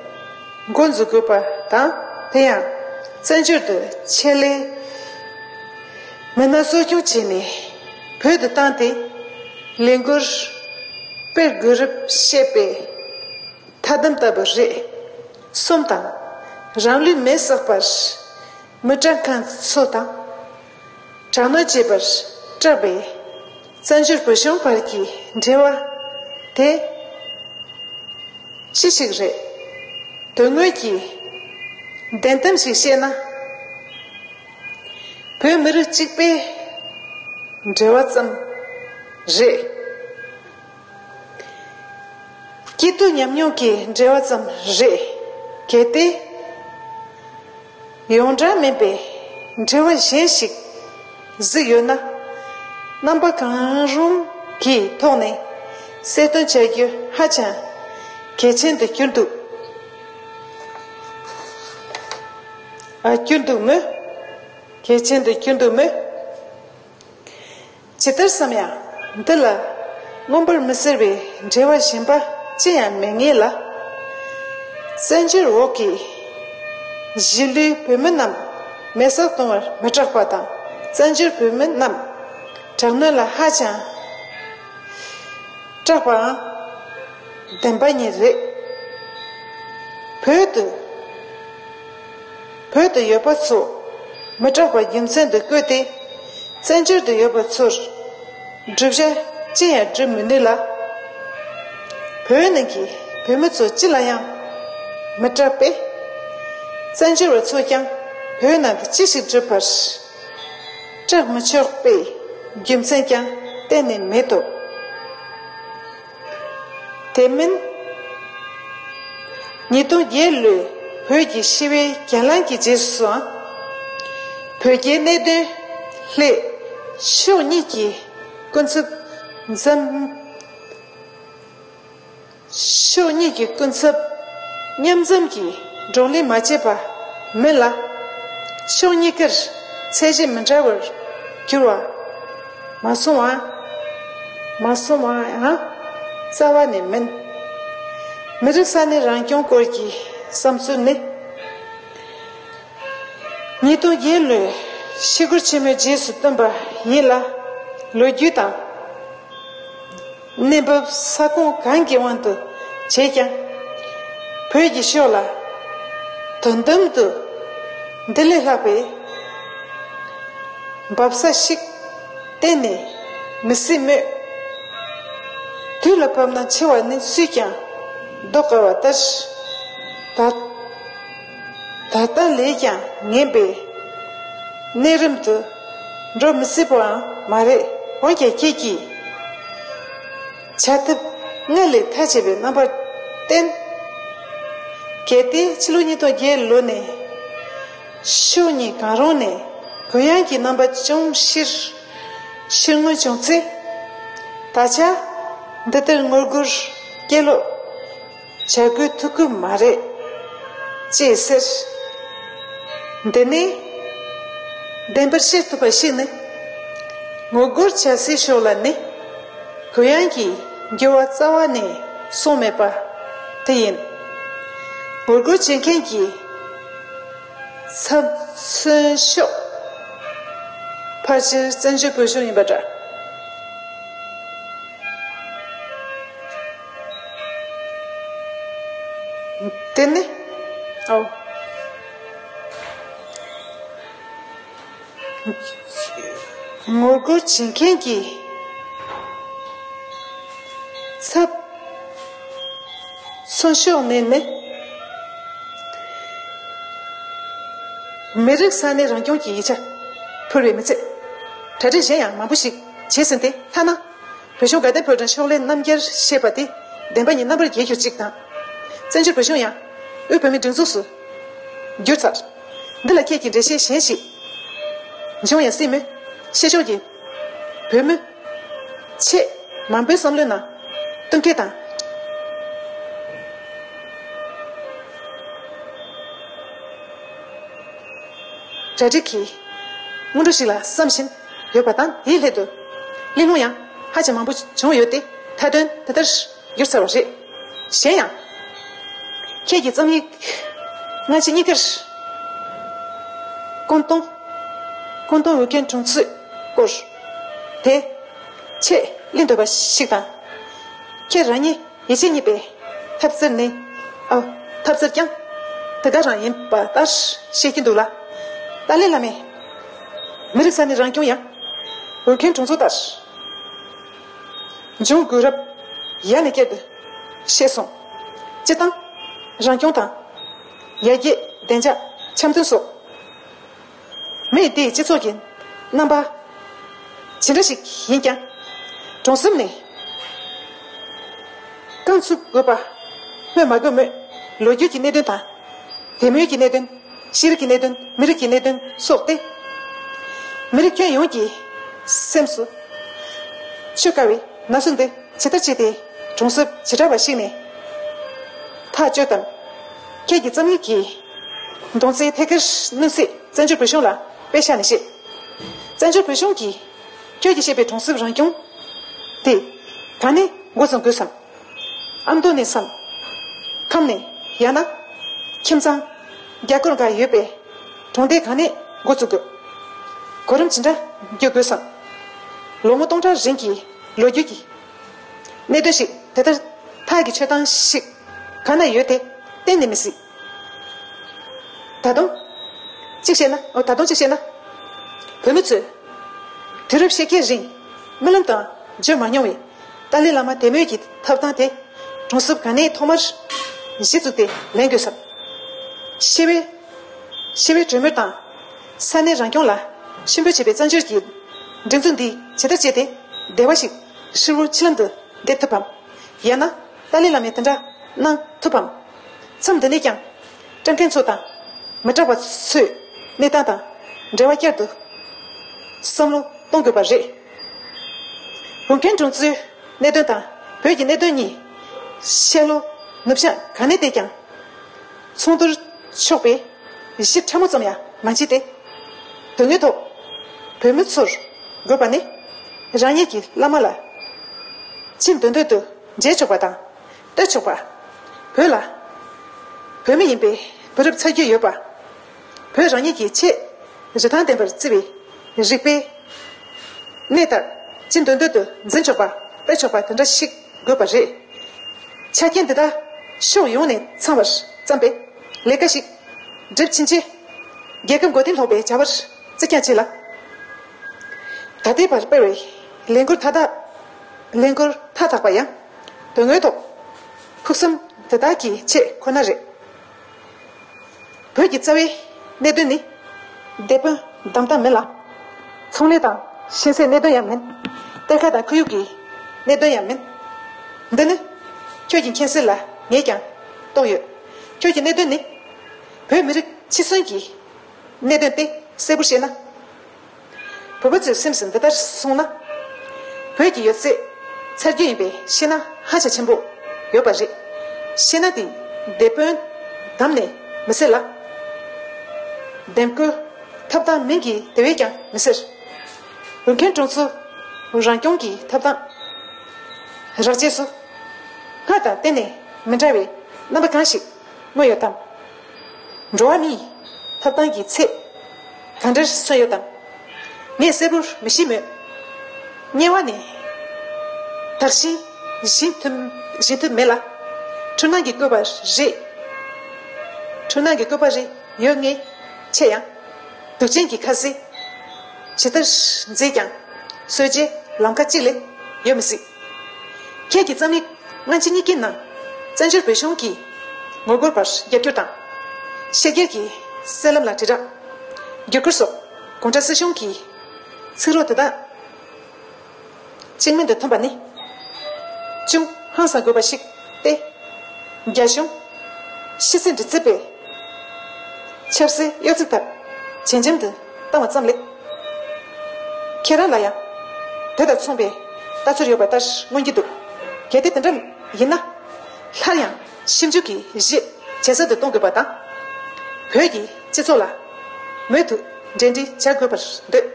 འགོ་འཛུགས་དགོས་པ་དང་། དེ་ཡང་བཙན་བྱོལ་དུ་ཆེད་ལས་མི་སྣ་གསོ་སྐྱོང་བྱས་ནས་བོད་དུ་བཏང་སྟེ་ལས་འགུལ་སྤེལ་དགོས་རབས་བཤད་པའི་ཐ་དམ་ལྟ་བུ་རེད། གསུམ་དང་། རང་ལུས་མེ་བསྲེགས་པར་མི་སྐྲག་མཁན་ཚོ་དང་། དྲག་གནོན་བྱེད་པར་སྐྲག་པའི་བཙན་བྱོལ་བོད་གཞུང་བར་གྱི་འབྲེལ་བ་དེ་ཅི་ཞིག་རེད། དོན་དངོས་ཀྱི་བདེན་གཏམ་ཞིག་བཤད་ན། བོད་མི་རིགས་གཅིག་པའི་འབྲེལ་བ་ཙམ་རེད། སྐྱིད་སྡུག་མཉམ་མྱོང་གི་འབྲེལ་བ་ཙམ་རེད། གལ་ཏེ། ཡོངས་གྲགས་མིན་པའི་འབྲེལ་བ་གཞན་ཞིག་གཟིགས་ཡོད་ན། རྣམ་པ་གང་རུང་གི་ཐོག་ནས་གསལ་སྟོན་བྱ་རྒྱུ་ཧ་ཅང་གལ་ཆེན་དུ་གྱུར་འདུག་ཨ། གྱུར་འདུག་མོད། གལ་ཆེན་དུ་གྱུར་འདུག་མོད། ཇི་ལྟར་བསམ་ཡང་། འདི་ལ་མངོན་པར་མི་གསལ་བའི་འབྲེལ་བ་གཞན་པ་ཅི་ཡང་མེད་ངེས་ལ། བཙན་བྱོལ་འོག་གི་གཞིས་ལུས་བོད་མི་རྣམས་མེ་སྲེག་གཏོང་བར་མི་སྐྲག་པ་དང་། བཙན་བྱོལ་བོད་མི་རྣམས་དྲག་གནོན་ལ་ཧ་ཅང་སྐྲག་པའང་བདེན་པ་ཉིད་རེད། བོད་དུ། བོད་དུ་ཡོད་པ་ཚོ་མི་སྐྲག་པ་རྒྱུ་མཚན་དུ་བཀོད་དེ། བཙན་བྱོལ་དུ་ཡོད་པ་ཚོར་བསྒྲུབ་བྱ་ཅི་ཡང་བསྒྲུབ་མི་ནུས་ལ། བོད་ནང་གི་བོད་མི་ཚོ་ཅི་ལ་ཡང་མི་སྐྲག་པས། བཙན་བྱོལ་བ་ཚོས་ཀྱང་བོད་ནང་དུ་ཅི་ཞིག་བསྒྲུབ་པར་སྐྲག་མི་ཆོག་པའི་རྒྱུ་མཚན་ཀྱང་གཏན་ནས་མེད་དོ། དེ་མིན། ཉིས་སྟོང་བརྒྱད་ལོའི་བོད་ཀྱི་ཞི་བའི་གྱེན་ལངས་ཀྱི་རྗེས་སུའང་། བོད་རྒྱའི་གནད་དོན་སླད་ཕྱོགས་གཉིས་ཀྱི་སྐུ་ཚབ་འཛོམས། ཕྱོགས་གཉིས་ཀྱི་སྐུ་ཚབ་མཉམ་འཛོམས་ཀྱིས་བགྲོ་གླེང་མ་བྱས་པ་མིན་ལ། ཕྱོགས་གཉིས་ཀར་ཚད་གཞི་མི་འདྲ་བར་གྱུར་བ་མ་སོང་བ། མ་སོང་བ་ཡང་རྩ་བ་ནས་མིན། མི་རིགས་ས་གནས་རང་སྐྱོང་སྐོར་གྱི་བསམ་ཚུལ་ནི། ཉིས་སྟོང་བརྒྱད་ལོའི་ཤི་སྒོར་ཆེན་མོའི་རྗེས་སུ་བཏོན་པ་ཡིན་ལ། ལོ་རྒྱུས་དང་གནས་བབ་ས་ཁོངས་གང་གི་དབང་དུ་བྱས་ཀྱང་། བོད་ཀྱི་ཕྱོགས་ལ་དོན་དམ་དུ་འདི་ལས་ལྷག་པའི་འབབ་ས་ཞིག་གཏན་ནས་མི་སྲིད་མོད། དུས་ལ་བབ་ན་འཆི་བ་ནི་སུས་ཀྱང་བཟློག་དཀའ་བ་ལྟར། ད་ད་ལྟ་ལས་ཀྱང་ངན་པའི་གནས་རིམ་དུ་འགྲོ་མི་སྲིད་པའང་མ་རེད། འོན་ཀྱང་ཁྱེད་ཀྱིས་བྱ་ཐབས་སྔར་ལས་མཐའ་ཆད་པའི་རྣམ་པར་བསྟན། གལ་ཏེ་ཕྱི་ལོ་ཉིས་སྟོང་བརྒྱད་ལོ་ནས་ཕྱོགས་གཉིས་གང་རུང་ནས་གུ་ཡངས་ཀྱི་རྣམ་པ་ཅུང་ཕྱིར་ཕྱིར་མངོན་བྱུང་ཚེ། ད་ཆ་འདི་ལྟར་ངོ་རྒོལ་སྐད་ལོག་བྱ་དགོས་ཐུག་གི་མ་རེད་ཅེས་ཟེར། འདི་ནི་བདེན་པར་བཤད་ཐུབ་པ་ཞིག་ནི། ངོ་རྒོལ་བྱ་སའི་ཕྱོགས་ལ་ནི་གུ་ཡངས་ཀྱི་འགྱུར་བ་རྩ་བ་ནས་སོང་མེད་པ་དེ་ཡིན། ངོ་རྒོལ་བྱེད་མཁན་གྱི་ཚབ་མཚོན་ཤོག་ཕལ་ཆེར་བཙན་བྱོལ་བོད་གཞུང་ཡིན་པ་འདྲ། དེ་ནི། ཨོ། ངོ་རྒོལ་བྱེད་མཁན་གྱི་ཚབ་མཚོན་ཕྱོགས་ནས་ནི། མི་རིགས་ས་གནས་རང་སྐྱོང་གི་ཡིག་ཆ་ཕུལ་བའི་མི་ཚད། གྲ་སྒྲིག་གཞན་ཡང་མང་པོ་ཞིག་བྱས་ཟིན་ཏེ། ཐ་ན། བོད་གཞུང་དགའ་ལྡན་ཕོ་བྲང་ཕྱོགས་ལས་རྣམ་རྒྱལ་ཞེས་པ་དེ་བདེན་པ་ཉིད་རྣམ་པར་རྒྱལ་གྱུར་ཅིག་དང་། བཙན་བྱོལ་བོད་གཞུང་ཡང་དབུས་བོད་མིའི་སྒྲིག་འཛུགས་སུ་གྱུར་ཚར། འདི་ལ་ཁྱེད་ཀྱིས་འགྲེལ་བཤད་གཞན་ཞིག་འབྱུང་ཡང་སྲིད་མོད། ཤེས་ཕྱོགས་ཀྱི་བོད་མི་ཆེས་མང་པོའི་བསམ་བློའི་ནང་བསྟུན་མཁས་དང་གྲ་སྒྲིག་གིས་སྔོན་འགྲོ་ཞིག་ལ་བསམ་བཞིན་ཡོད་པ་དང་། དེའི་སླད་དུ་གླེང་སློང་ཡང་ཧ་ཅང་མང་པོ་བྱུང་ཡོད་དེ། མཐའ་དོན་དེ་ལྟར་གྱུར་ཚར་བ་རེད། གཞན་ཡང་། ཁྱེད་ཀྱི་རྩོམ་ཡིག་སྔ་ཕྱི་གཉིས་ཀར་ཀོང་ཏུང་། ཀོང་ཏུང་འོས་འགན་དྲུང་འཚོའི་སྐོར་དེ་ཆེད་གླེང་འདོད་པ་ཞིག་དང་། ཁྱེད་རང་ཉིད་ཡིད་ཆེས་རྙེད་པའི་ཐབས་རྩལ་ནི། ཨ། ཐབས་རྩལ་ཀྱང་དེ་ག་རང་ཡིན་པ་ལྟར་བཤད་ཀྱིན་འདུག་ལ། ཏཱ་ལའི་བླ་མས་མི་རིགས་ས་གནས་རང་སྐྱོང་ཡང་འོས་འགན་དྲུང་འཚོ་ལྟར། འབྱུང་དགོས་རབས་ཡ་ནས་བསྐྱར་དུ་བཤད་སོང་། སྤྱིར་བཏང་རང་སྐྱོང་དང་། ཡར་རྒྱས་བདེ་འཇགས་འཆམ་མཐུན་སོགས་མི་དེའི་སྤྱི་ཚོགས་ཀྱི་རྣམ་པ་ཇི་འདྲ་ཞིག་ཡིན་ཀྱང་། གྲོང་གསེབ་ནས་རྐང་ཚུགས་དགོས་པ་སྨོས་མ་དགོས་མོད། ལོ་རྒྱུས་ཀྱི་གནད་དོན་དང་། དད་མོས་ཀྱི་གནད་དོན། ཤེས་རིག་གི་གནད་དོན། མི་རིགས་ཀྱི་གནད་དོན་སོགས་ཏེ། མི་རིགས་ཁྱོན་ཡོངས་ཀྱི་སེམས་སུ་ཆུད་དཀའ་བའི་ན་ཟུག་འདི་ཇི་ལྟར་བྱས་ཏེ་གྲོང་གསེབ་བྱེ་བྲག་པ་ཞིག་ནས་ཐག་གཅོད་དམ། ཁྱེད་ཀྱི་རྩོམ་ཡིག་གི་མདུང་རྩེའི་ཐད་ཀར་སྣུན་གསེས་བཙན་བྱོལ་བོད་གཞུང་ལ་དཔེ་བཞག་ནས་བཤད། བཙན་བྱོལ་བོད་གཞུང་གིས་ཁྱོད་ཀྱིས་བཤད་པའི་གྲོང་གསེབ་རང་སྐྱོང་དེ་གང་ནས་འགོ་བཙུགས་དགོས་སམ། ཨ་མདོ་ནས་སམ། ཁམས་ནས། ཡང་ན་ཁྱིམ་ཚང་རྒྱ་སྐོར་འགའ་ཡོད་པའི་གྲོང་སྡེ་གང་ནས་འགོ་བཙུགས་དགོས། གོ་རིམ་ཇི་འདྲ་བརྒྱུད་དགོས་སམ། ལོ་ངོ་སྟོང་ཕྲག་རིང་གི་ལོ་རྒྱུས་ཀྱི་གནད་དོན་ཞིག་དེ་ལྟར་ཐག་གི་ཆོད་སྟངས་ཤིག་གང་ན་ཡོད་དེ་གཏན་ནས་མི་སྲིད། ད་དུང་གཅིག་བཤད་ན། ཨོ། ད་དུང་གཅིག་བཤད་ན། བོད་མི་ཚོས་དུས་རབས་ཕྱེད་ཀའི་རིང་རྨི་ལམ་དུའང་བརྗོད་མ་མྱོང་བའི་ཏཱ་ལའི་བླ་མ་དད་མོས་ཀྱི་ཐོབ་ཐང་དེ་གྲོང་གསེབ་གང་ནས་ཐོག་མར་གཞི་བཙུགས་ཏེ་ལེན་དགོས་སམ། ཤེས་པའི་ཤེས་པའི་གྲོས་མོལ་དང་ས་གནས་རང་སྐྱོང་ལ་མཆན་འབོད་བྱེད་པའི་བཙན་བྱོལ་གྱི་སྒྲིག་འཛུགས་འདི་ཇི་ལྟར་བྱས་ཏེ་བདེ་བ་ཞིག་ཧྲིལ་བོར་ཕྱི་ལམ་དུ་འདེད་ཐུབ་བམ། ཡང་ན་ཏཱ་ལའི་བླ་མས་དེ་འདྲ་གནང་ཐུབ་བམ། མཚམས་འདི་ནས་ཀྱང་སྐྲག་མཁན་ཚོ་དང་མི་སྐྲག་པ་ཚོའི་གནས་སྟངས་དང་འབྲེལ་བ་བསྐྱར་དུ་བསམ་བློ་གཏོང་དགོས་པ་རེད། འོས་འགན་དྲུང་འཚོའི་གནད་དོན་དང་བོད་ཀྱི་གནད་དོན་གཉིས་ཤེལ་ལོ་ནུབ་བྱང་ག་ནས་བལྟས་ཀྱང་མཚུངས་བསྡུར་ཆོག་པའི་གཞི་ཕྲ་མོ་ཙམ་ཡང་མ་མཆིས་ཏེ། དོན་དངོས་ཐོག་བོད་མི་ཚོར་དགོས་པ་ནི་རང་ཉིད་ཀྱི་བླ་མ་ལ་ཅི་འདོད་འདོད་དུ་མཇལ་ཆོག་པ་དང་ལྟོས་ཆོག་པ། བོད་ལ་བོད་མི་ཡིན་པའི་བུ་རབས་ཚ་རྒྱུས་ཡོད་པ། བོད་རང་ཉིད་ཀྱི་ཆེས་ རིན་ཐང་ལྡན་པར་བརྩི་བའི་རིག་པའི་གནས་ལྟར་ཅི་འདོད་འདོད་དུ་འཛིན་ཆོག་པ་སྤེལ་ཆོག་པ་དེ་འདྲ་ཞིག་དགོས་པ་རེད། ཆ་རྐྱེན་འདི་དག་ཕྱོགས་ཡོངས་ནས་ཚང་བར་བརྩམས་པའི་ལས་ཀ་ཞིག་སྒྲུབ་ཕྱིན་ཆད། རྒྱལ་ཁབ་མགོ་རྟིང་སློག་པའི་བྱ་བར་བརྩི་རྐྱང་བྱེད་ལ། ད་ལྟའི་བར་སྤེལ་བའི་ལས་འགུལ་མཐའ་དག་ལས་འགུལ་མཐའ་དག་པ་ཡང་དོན་དངོས་ཐོག་ཕུགས་བསམ་དེ་དག་གི་ཆེད་ཁོ་ན་རེད། བོད་ཀྱི་རྩ་བའི་གནད་དོན་ནི་སྡེ་དཔོན་བདམས་སྟངས་མིན་ལ། ཚོང་ལས་དང་ཞིང་སའི་གནད་དོན་ཡང་མིན། གཏེར་ཁ་དང་ཁོར་ཡུག་གི་གནད་དོན་ཡང་མིན། འདི་ནི་ཁྱོད་ཀྱི་མཁྱེན་གསལ་ལ་ངས་ཀྱང་རྟོགས་ཡོད། ཁྱོད་ཀྱི་གནད་དོན་ནི་བོད་མི་རིགས་འཆི་གསོན་གྱི་གནད་དོན་ཏེ་གསལ་པོར་བཤད་ན། བོད་པ་ཚོའི་སེམས་སུ་འདི་ལྟར་སོང་ན། བོད་ཀྱི་ཡོད་ཚད་ཚར་རྒྱུ་ཡིན་པའི་ཤེས་ན་ཧ་ཅང་ཆེན་པོ་ཡོད་པ་རེད། ཤེས་ན་དེ་སྡེ་དཔོན་བདམས་ནས་མི་སེལ་ལ། འདེམས་བསྐོའི་ཐོབ་ཐང་མིན་གྱི་དེ་བས་ཀྱང་མི་སེལ། འོས་འཕེན་གྲོང་ཚོ་རང་སྐྱོང་གི་ཐོབ་ཐང་རག་རྗེས་སུ། སྔར་དང་གཏན་ནས་མི་འདྲ་བའི་རྣམ་པ་གང་ཞིག་མངོན་ཡོད་དམ། འགྲོ་བ་མིའི་ཐོབ་ཐང་གི་ཚད་གང་འདྲར་སོན་ཡོད་དམ། ངས་གསལ་པོར་མི་ཤེས་མོད། དམྱལ་བ་ནས་དག་ཞིང་བཞེངས་ཐུབ་བཞེངས་ཐུབ་མེད་ལ། འཁྲུལ་སྣང་གི་བཀོད་པ་རེ། འཁྲུལ་སྣང་གི་བཀོད་པ་རེ་ཡོད་ངེས་ཆེ་ཡང་། སྡུག་ཅན་གྱི་ཁ་ཟས་ཇི་ལྟར་མཛེས་ཀྱང་། གསོལ་ཇའི་ལམ་ཁ་གཅིག་ལས་ཡོད་མི་སྲིད། ཁྱེད་ཀྱི་རྩོམ་ཡིག་སྔ་ཕྱི་གཉིས་ཀའི་ནང་བཙན་བྱོལ་བོད་གཞུང་གི་ངོ་རྒོལ་པར་རྒྱབ་སྐྱོར་དང་། བཤད་སྒེར་གྱི་གསར་ལམ་ལ་དྲིལ་བསྒྲགས། བརྒྱུད་སྐུར་སོགས་གུང་ཁྲན་སྲིད་གཞུང་གི་ཚིག་རོ་དེ་དག་གཅིག་མིན་དུ་ཐོན་པ་ནི་ཅུང་ཧང་སང་དགོས་པ་ཞིག་སྟེ། རྒྱ་གཞུང་ཕྱི་སྲིད་འགྲོ་རྩིས་པས་ཆབ་སྲིད་གཡོ་རྩིས་ཐབས་ཇེ་འཇམ་དུ་བཏང་བ་ཙམ་ལས། ཁྱེད་རང་ལ་ཡང་དེ་དང་མཚུངས་པའི་ལྟ་ཚུལ་ཡོད་པ་ལྟར་མངོན་གྱི་འདུག། གལ་ཏེ་དེ་འདྲ་ཡིན་ན། སླར་ཡང་ཞིབ་འཇུག་གི་གཞི་ཇེ་ཟབ་ཏུ་གཏོང་དགོས་པ་དང་། བོད་ཀྱི་སྤྱི་ཚོགས་ལ་མུ་མཐུད་འབྲེལ་འདྲིས་བྱ་དགོས་པར་འདོད།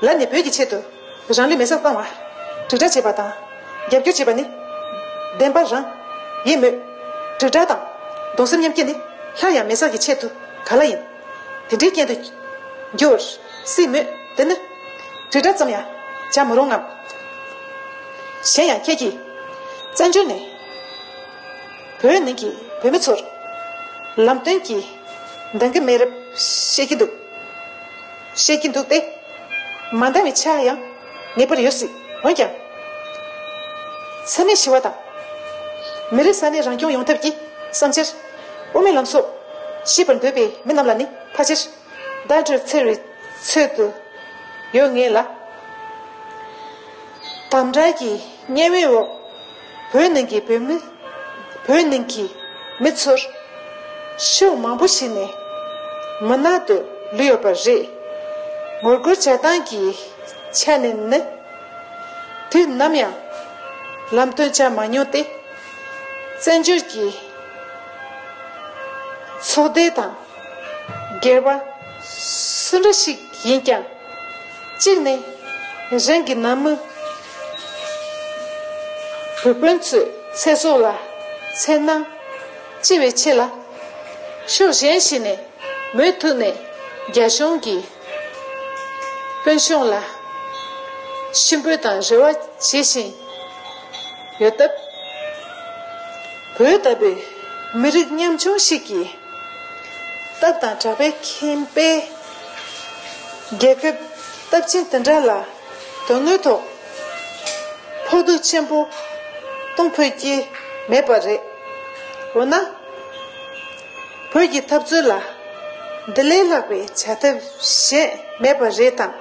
ལར་ནས་བོད་ཀྱི་ཆེད་དུ་རང་ལུས་མེ་སྲེག་བཏང་བ་དྲིལ་བསྒྲགས་བྱས་པ་དང་རྒྱབ་སྐྱོར་བྱས་པ་ནི་བདེན་པ་རང་ཡིན་མོད། དྲིལ་བསྒྲགས་དང་གདུང་སེམས་མཉམ་སྐྱེད་ནི་སླར་ཡང་མེ་སྲེག་གི་ཆེད་དུ་ག་ལ་ཡིན། དེ་འདྲའི་རྐྱེན་དུ་འགྱུར་སྲིད་མོད། དེ་ནི་དྲིལ་བསྒྲགས་ཙམ་ཡང་བྱ་མི་རུང་ངམ། གཞན་ཡང་ཁྱེད་ཀྱིས་བཙན་བྱོལ་ནས་བོད་ནང་གི་བོད་མི་ཚོར་ལམ་སྟོན་གྱི་འདང་གི་མེད་རབས་བཤད་ཀྱི་འདུག། བཤད་ཀྱི་འདུག་སྟེ། མ་འདང་བའི་ཆ་ཡང་ངེས་པར་ཡོད་སྲིད། འོན་ཀྱང་། འཚེ་མེད་ཞི་བ་དང་། མི་རིགས་ས་གནས་རང་སྐྱོང་ཡོང་ཐབས་ཀྱི་བསམ་འཆར། དབུ་མའི་ལམ་སྲོལ་ཤེས་པར་འདོད་པའི་མི་རྣམས་ལ་ནི་ཕལ་ཆེར་བརྡ་སྤྲོད་འཚེར་བའི་ཚོད་དུ་ཡོད་ངེས་ལ། དམ་དྲག་གི་དམྱལ་བའི་འོག་བོད་ནང་གི་བོད་མི་བོད་ནང་གི་མི་ཚོར་ཕྱོགས་མང་པོ་ཞིག་ནས་མུན་ནག་ཏུ་ལུས་ཡོད་པ་རེད། ངོ་རྒོལ་བྱ་སྟངས་ཀྱི་ཆ་ནས་ནི་དུས་ནམ་ཡང་ལམ་སྟོན་བྱ་མ་མྱོང་སྟེ། བཙན་བྱོལ་གྱི་ཚོགས་སྡེ་དང་། སྒེར་པ་སུ་འདྲ་ཞིག་ཡིན་ཀྱང་། གཅིག་ནས་རང་གི་ནང་མི་བོད་དཔོན་ཚོའི་ཚེ་སྲོག་ལ་འཚེར་སྣང་སྐྱེ་བའི་ཆེད་ལ། ཕྱོགས་གཞན་ཞིག་ནས་མུ་མཐུད་ནས་རྒྱ་གཞུང་གི་དཔོན་གཞུང་ལ་ཤུགས་འབོད་དང་རེ་བ་བྱེད་བཞིན་ཡོད་སྟབས། བོད་ལྟ་བུའི་མི་རིགས་ཉམ་ཆུང་ཞིག་གིས། སྟབས་དང་གྲགས་པའི་ཁེ་ཕན་རྒྱལ་ཁབ་སྟོབས་ཆེན་དེ་འདྲ་ལ་དོན་དངོས་ཐོག་ཕོག་ཐུག་ཆེན་པོ་གཏོང་ཕོད་ཀྱི་མེད་པ་རེད། འོ་ན། བོད་ཀྱི་འཐབ་རྩོད་ལ་འདི་ལས་ལྷག་པའི་བྱ་ཐབས་གཞན་མེད་པ་རེད་དམ།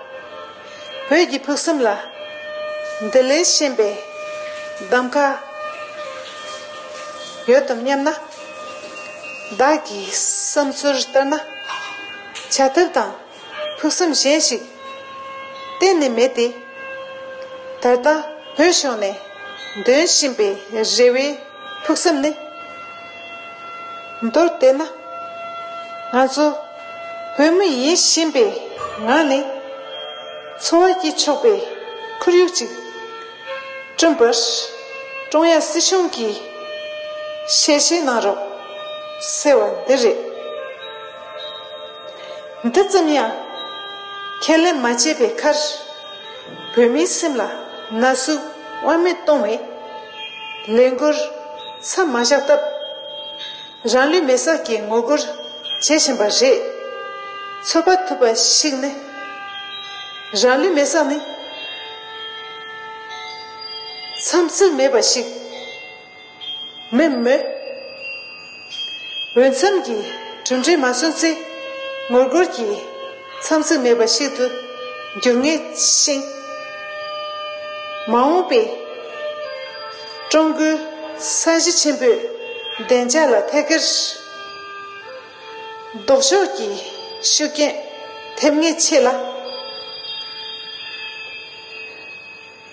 བོད་ཀྱི་ཕུགས་བསམ་ལ་འདི་ལས་གཞན་པའི་གདམ་ག་ཡོད་དམ་སྙམ་ན། བདག་གི་བསམ་ཚུལ་ལྟར་ན། བྱ་ཐབས་དང་ཕུགས་བསམ་གཞན་ཞིག་གཏན་ནས་མེད་དེ། ད་ལྟ་བོད་གཞུང་ནས་འདོན་བཞིན་པའི་རེ་བའི་ཕུགས་བསམ་ནི། མདོར་བསྡུས་ན། ང་ཚོ་བོད་མི་ཡིན་བཞིན་པའི་ངང་ནས་འཚོ་བ་སྐྱེལ་ཆོག་པའི་ཁོར་ཡུག་ཅིག་བསྐྲུན་པར་ཀྲུང་དབྱང་སྲིད་གཞུང་གིས་ཞལ་བཞེས་གནང་རོགས་ཟེར་བ་འདི་རེད། འདི་ཙམ་ཡང་ ཁས་ལེན་མ་བྱས་པའི་ཁར། བོད་མིའི་སེམས་ལ་ན་ཟུག་དབང་མེད་གཏོང་བའི་ལས་འགུལ་མཚམས་མ་བཞག་སྟབས། རང་ལུས་མེ་སྲེག་གི་ངོ་རྒོལ་བྱེད་བཞིན་པ་རེད། ཚོད་དཔག་ཐུབ་པ་ཞིག་ནི། རང་ལུས་མེ་སྲེག་ནི། མཚམས་ཚིགས་མེད་པ་ཞིག་མིན་མོད། འོས་འཚམ་གྱི་གྲུབ་འབྲས་མ་སོན་ཚེ། ངོ་རྒོལ་གྱི་མཚམས་ཚིགས་མེད་པ་ཞིག་ཏུ་འགྱུར་ངེས་ཤིང་། མ་འོངས་པའི་ཀྲུང་གོའི་ས་གཞི་ཆེན་པོའི་བདེ་འཇགས་ལ་ཐད་ཀར་ལྡོག་ཕྱོགས་ཀྱི་ཤུགས་རྐྱེན་ཐེབས་ངེས་ཆེ་ལ།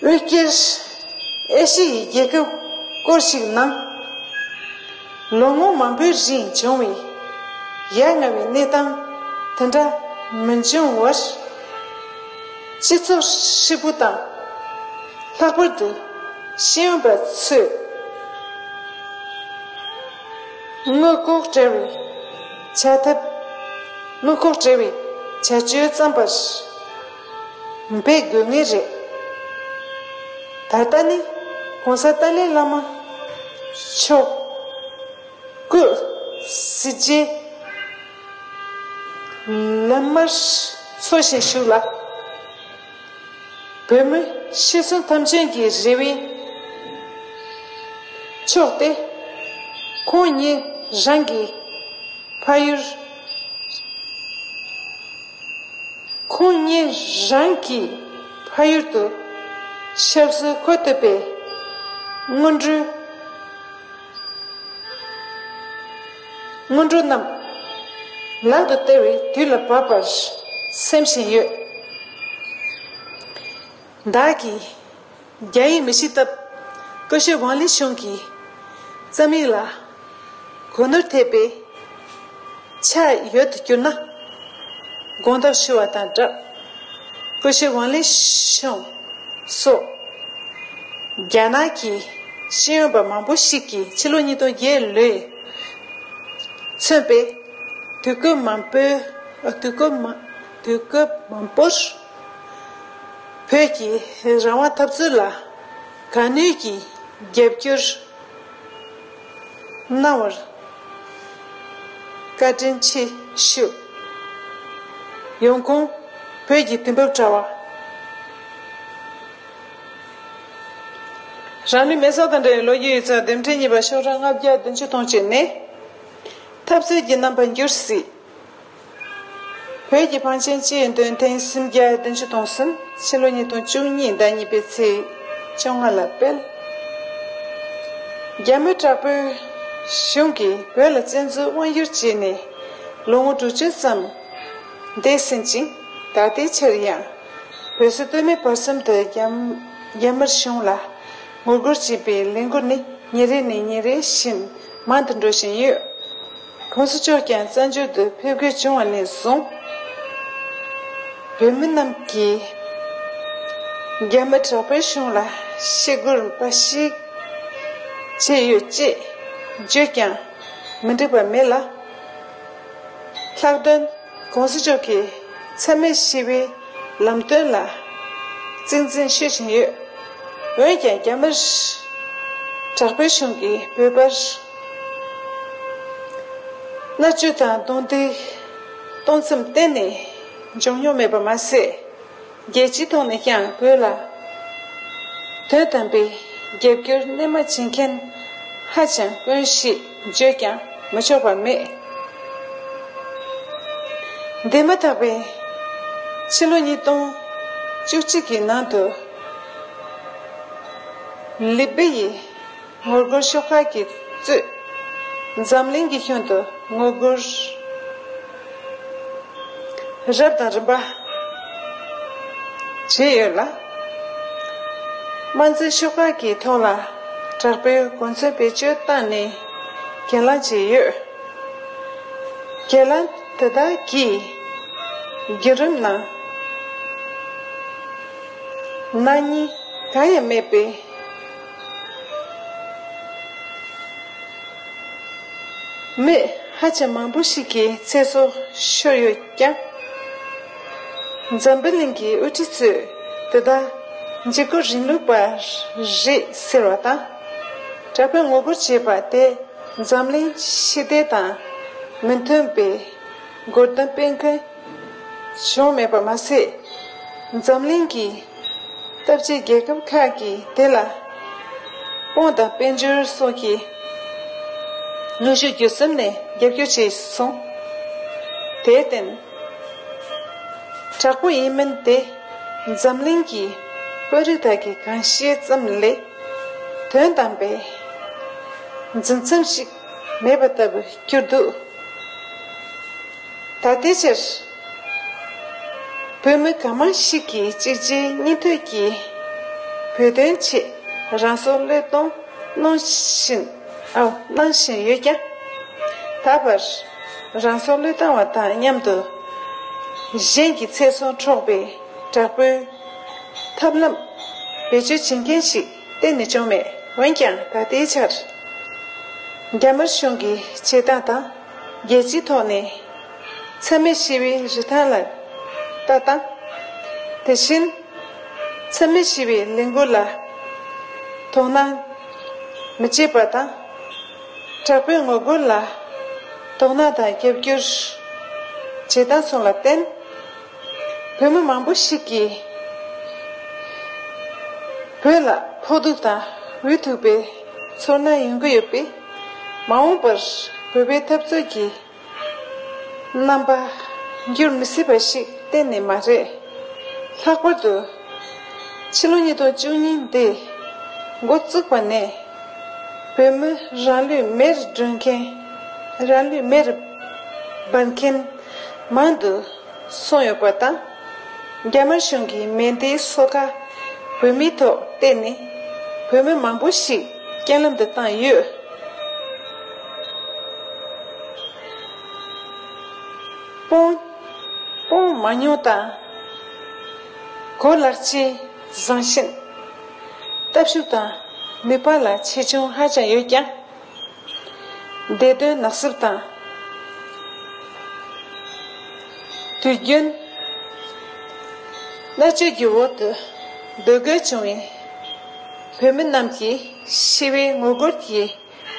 དབུས་སྐྱེར་ཨེ་ཤི་ཡའི་རྒྱལ་ཁབ་སྐོར་ཞིག་ནང་ལོ་ངོ་མང་པོའི་རིང་བྱུང་བའི་ཡ་ང་བའི་གནས་སྟངས་དེ་འདྲ་མི་འབྱུང་བར། སྤྱི་ཚོགས་ཧྲིལ་པོ་དང་། ལྷག་པར་དུ་ཤེས་ཡོན་པ་ཚོས་དངུལ་ལྐོག་བྲལ་བའི་བྱ་ཐབས། དངུལ་ལྐོག་བྲལ་བའི་བྱ་སྤྱོད་བརྩམས་པར་འབད་དགོས་ངེས་རེད། ད་ལྟ་ནི་༸གོང་ས་ཏཱ་ལའི་བླ་མ་མཆོག་སྐུ་གཟི་བརྗིད་ལམ་མར་འཚོ་བཞིན་བཞུགས་ལ། བོད་མི་ཤི་གསོན་ཐམས་ཅད་ཀྱི་རེ་བའི་མཆོག་སྟེ། ཁོང་ཉིད་རང་གི་ཕ་ཡུལ། ཁོང་ཉིད་རང་གི་ཕ་ཡུལ་དུ་ཆབ་སྲིད་འཁོར་ཐུབ་པའི་སྔོན་འགྲོའི་སྔོན་འགྲོ་རྣམས་ལག་ཏུ་སྟེར་བའི་དུས་ལ་བབ་པར་སེམས་བཞིན་ཡོད། བདག་གིས་རྒྱ་ཡིག་མི་ཤེས་སྟབས། སྐུ་ཞབས་ཝང་ལི་ཞུང་གིས་རྩོམ་ཡིག་ལ་གོ་ནོར་ཐེབས་པའི་ཆ་ཡོད་དུ་གྱུར་ན། དགོངས་དག་ཞུ་བ་དང་སྦྲགས། སྐུ་ཞབས་ཝང་ལི་ཞུང་སོགས་རྒྱ་ནག་གི་ཤེས་ཡོན་པ་མང་པོ་ཞིག་གིས་ཕྱི་ལོ་ཉིས་སྟོང་བརྒྱད་ལོས་མཚོན་པའི་དུས་སྐབས་མང་པོའི་དུས་སྐབས་མང་དུས་སྐབས་མང་པོར་བོད་ཀྱི་རང་དབང་འཐབ་རྩོད་ལ་གང་ནུས་ཀྱིས་རྒྱབ་སྐྱོར་གནང་བར་བཀའ་དྲིན་ཆེ་ཞུ། ཡོང་ཁུངས། བོད་ཀྱི་དུས་བབ་དྲ་བ། རང་ལུས་མེ་སྲེག་དང་འབྲེལ་བའི་ལོ་རྒྱུས་ཡིག་ཚགས་དེབ་ཕྲེང་གཉིས་པ་ཤོག་གྲངས་ལྔ་བརྒྱ་བདུན་ཅུ་དོན་གཅིག་ནས། འཐབ་རྩོད་ཀྱི་རྣམ་པ་འགྱུར་སྲིད། བོད་ཀྱི་བང་ཆེན་སྤྱི་ཡི་འདོན་ཐེངས་སུམ་བརྒྱ་བདུན་ཅུ་དོན་གསུམ། ཕྱི་ལོ་ཉིས་སྟོང་བཅུ་གཉིས་ཟླ་གཉིས་པའི་ཚེས་བཅོ་ལྔ་ལ་སྤེལ། རྒྱ་མི་དྲག་པོའི་གཞུང་གིས་བོད་ལ་བཙན་འཛུལ་དབང་བསྒྱུར་བྱས་ནས་ལོ་ངོ་དྲུག་ཅུ་ཙམ་འདས་ཟིན་ཅིང་། ད་ལྟའི་ཆར་ཡང་བོད་སིལ་སྟོད་སྨད་བར་གསུམ་དུ་རྒྱ་རྒྱ་དམར་གཞུང་ལ་ངོ་རྒོལ་བྱེད་པའི་ལས་འགུལ་ནི་ཉིན་རེ་ནས་ཉིན་རེ་བཞིན་མང་དུ་འགྲོ་བཞིན་ཡོད། ༸གོང་ས་མཆོག་ཀྱང་བཙན་བྱོལ་དུ་ཕེབས་དགོས་བྱུང་བ་ནས་བཟུང་། བོད་མི་རྣམས་ཀྱིས་རྒྱ་མི་དྲག་པོའི་གཞུང་ལ་ཞི་རྒོལ་འབའ་ཞིག་བྱས་ཡོད་ཅེས་བརྗོད་ཀྱང་མི་འགྲིག་པ་མེད་ལ། ལྷག་དོན་༸གོང་ས་མཆོག་གིས་འཚེ་མེད་ཞི་བའི་ལམ་སྟོན་ལ་གཙིགས་འཛིན་ཞུ་བཞིན་ཡོད། འོན་ཀྱང་རྒྱ་དམར་དྲག་པོའི་གཞུང་གིས་བོད་པར་མནར་གཅོད་དང་རྡུང་རྡེག་གཏོང་མཚམས་གཏན་ནས་འཇོག་མྱོང་མེད་པ་མ་ཟད། རྒྱལ་སྤྱིའི་ཐོག་ནས་ཀྱང་བོད་ལ་དོན་དམ་པའི་རྒྱབ་སྐྱོར་རྣལ་མ་བྱེད་མཁན་ཧ་ཅང་དཀོན་ཞེས་བརྗོད་ཀྱང་མི་ཆོག་པ་མེད། འདི་མ་ཐག་པའི་ཕྱི་ལོ་ཉིས་སྟོང་བཅུ་གཅིག་གི་ནང་དུ་ལི་པི་ཡི་ངོ་རྒོལ་ཤོག་ཁག་གིས་གཙོས་འཛམ་གླིང་གི་ཁྱོན་དུ་ངོ་རྒོལ་རབ་དང་རིམ་པ་བྱས་ཡོད་ལ། དམར་འཛིན་ཤོག་ཁག་གི་ཐོག་ལ་དྲག་པོའི་གོ་མཚོན་བེད་སྤྱོད་བཏང་ནས་གྱེན་ལངས་བྱས་ཡོད། གྱེན་ལངས་དེ་དག་གི་བརྒྱུད་རིམ་ནང་ན་ནིང་གང་ཡང་མེད་པའི་མི་ཧ་ཅང་མང་པོ་ཞིག་གི་ཚེ་སྲོག་ཤོར་ཡོད་ཀྱང་། འཛམ་བུ་གླིང་གི་དབུ་ཁྲིད་ཚོས་དེ་ལྟར་འཇིགས་སྐུལ་རིང་ལུགས་པ་རེད་ཟེར་བ་དང་། དྲག་པོས་ངོ་རྒོལ་བྱས་པ་དེ་འཛམ་གླིང་ཞི་བདེ་དང་མི་མཐུན་པའི་སྒོ་བསྡམ་སྤེལ་མཁན་བྱུང་མེད་པ་མ་ཟད། འཛམ་གླིང་གི་སྟབས་ཆེ་རྒྱལ་ཁབ་ཁག་གིས་དེ་ལ་དཔུང་དང་དཔལ་འབྱོར་སོགས་ཀྱི་དངོས་ཤུགས་བརྒྱུད་གསུམ་ནས་རྒྱབ་སྐྱོར་བྱས་སོང་། དེར་བརྟེན། དྲག་པོ་ཡིན་མིན་དེ་འཛམ་གླིང་གི་དཔོན་རིགས་དག་གིས་གང་ཤེས་ཙམ་ལས། དོན་དམ་པའི་འཛིན་མཚམས་ཤིག་མེད་པ་ལྟ་བུར་གྱུར་འདུག་ད་ལྟའི་ཆར། བོད་མི་གང་མང་ཞིག་གིས་གཅིག་རྗེས་གཉིས་མཐུད་ཀྱིས་བོད་དོན་ཆེད་རང་སྲོག་བློས་གཏོང་གནང་བཞིན། ཨ། གནང་བཞིན་ཡོད་ཀྱང་། ད་བར་རང་སྲོག་བློས་བཏང་བ་དང་མཉམ་དུ་གཞན་གྱི་ཚེ་སྲོག་འཕྲོག་པའི་དྲག་པོའི་ཐབས་ལམ་བེད་སྤྱོད་བྱེད་མཁན་ཞིག་གཏན་ནས་བྱུང་མེད། འོན་ཀྱང་ད་ལྟའི་ཆར་རྒྱ་དམར་གཞུང་གི་བྱེད་སྟངས་དང་རྒྱལ་སྤྱིའི་ཐོག་ནས་འཚེ་མེད་ཞི་བའི་རིན་ཐང་ལ་ལྟ་སྟངས། དེ་བཞིན། འཚེ་མེད་ཞི་བའི་ལས་འགུལ་ལ་དོ་སྣང་མི་བྱེད་པ་དང་། དྲག་པོའི་ངོ་རྒོལ་ལ་དོ་སྣང་དང་རྒྱབ་སྐྱོར་བྱེད་སྟངས་སོགས་ལ་བརྟེན། བོད་མི་མང་པོ་ཞིག་གིས་བོད་ལ་ཕོག་ཐུག་དང་འུ་ཐུག་པའི་ཚོར་སྣང་ཡོང་གི་ཡོད་པས། མ་འོངས་པར་བོད་པའི་འཐབ་རྩོད་ཀྱི་རྣམ་པ་འགྱུར་མི་སྲིད་པ་ཞིག་གཏན་ནས་མ་རེད། ལྷག་པར་དུ་ཕྱི་ལོ་ཉིས་སྟོང་བཅུ་གཉིས་འདི་འགོ་བཙུགས་པ་ནས་བོད་མི་རང་ལུས་མེར་སྒྲོན་མཁན། རང་ལུས་མེར་སྦར་མཁན་མང་དུ་སོང་ཡོད་པ་དང་། རྒྱ་དམར་གཞུང་གིས་མེ་མདའི་སོ་ཁ་བོད་མིའི་ཐོག་གཏད་ནས་བོད་མི་མང་པོ་ཞིག་རྐྱེན་ལམ་དུ་བཏང་ཡོད། དཔུང་དཔུང་མང་ཉུང་དང་གོ་ལག་ཆའི་བཟང་ཞན། སྟབས་ཤུགས་དང་ནུས་པ་ལ་ཆེ་ཆུང་ཧ་ཅང་ཡོད་ཀྱང་། བདེ་དོན་ནག་སུབ་དང་། དུས་རྒྱུན་མནར་གཅོད་ཀྱི་འོག་ཏུ་སྡོད་དགོས་བྱུང་བའི་བོད་མི་རྣམས་ཀྱིས་ཞི་བའི་ངོ་རྒོལ་གྱི་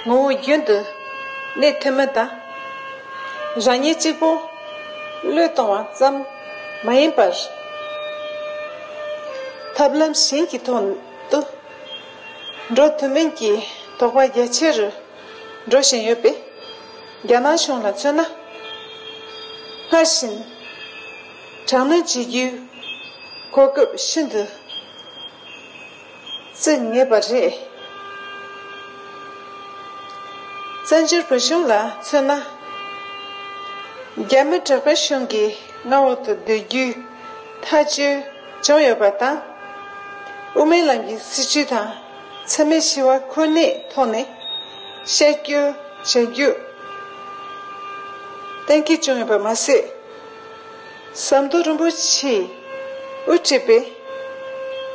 ངོ་བོ་རྒྱུན་དུ་གནས་ཐུབ་མིན་དང་། རང་ཉིད་གཅིག་པོ་བློས་གཏོང་བ་ཙམ་མ་ཡིན་པར། ཐབས་ལམ་གཞན་གྱི་ཐོག་ཏུ་འགྲོ་ཐུབ་མིན་གྱི་དོགས་པ་རྒྱ་ཆེ་རུ་འགྲོ་བཞིན་ཡོད་པས། རྒྱ་ནག་གཞུང་ལ་མཚོན་ན། སྔར་བཞིན་དྲག་གནོན་བྱེད་རྒྱུའི་གོ་སྐབས་ཤིན་ཏུ་བརྩི་ངེས་པ་རེད། བཙན་བྱོལ་བོད་གཞུང་ལ་མཚོན་ན། རྒྱ་མི་དྲག་པོའི་གཞུང་གི་མངའ་འོག་ཏུ་སྡོད་རྒྱུའི་ཐག་གཅོད་བྱུང་ཡོད་པ་དང་། དབུ་མའི་ལམ་གྱི་སྲིད་བྱུས་དང་འཚེ་མེད་ཞི་བ་ཁོ་ནའི་ཐོག་ནས་ཤར་བསྐྱོད་བྱ་རྒྱུ་གཏན་འཁེལ་བྱུང་ཡོད་པ་མ་ཟད། ཟམ་གདོང་རིན་པོ་ཆེས་དབུ་ཁྲིད་པའི་